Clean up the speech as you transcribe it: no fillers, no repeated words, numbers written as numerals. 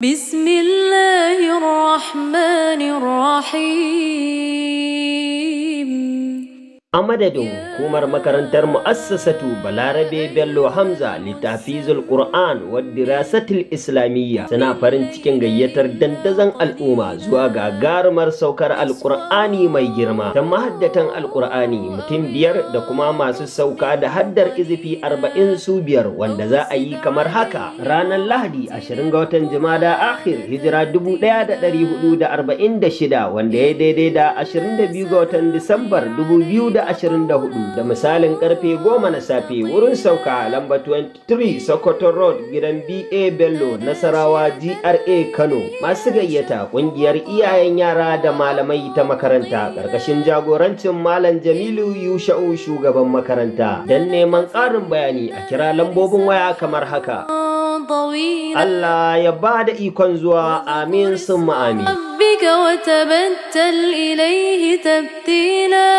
بسم الله الرحمن الرحيم. A madadin hukumar makarantar Mu'assasatu Balarabe Bello Hamza Littafizul Qur'an wa Dirasatil Islamiyya suna farin cikin gayyatar dandazon al'umma zuwa gagarumar saukar Alƙur'ani mai girma ta mahaddatan Alƙur'ani mutum 5 da kuma masu sauka da haddar izifi 40 su 5, wanda za a yi kamar haka: ranar Lahadi 20 ga watan Jumada Akhir, hijira 1446, wanda ya daidai da 22 ga watan Disambar 2024, da misalin karfe 10 na safe. Wurin sauka: lamba 23 Sokoto Road, gidan BA Bello, Nasarawa GRA, Kano. Masu gayyata: kungiyar iyayen yara da malamai ta makaranta, karkashin jagorancin Malam Jamilu Yusha'u, shugaban makaranta. Don neman ƙarin bayani, a kira lambobin waya kamar haka. طويلا. Allah ya ba da ikon zuwa, amin summa amin. ربك وتبتل إليه تبتيلا.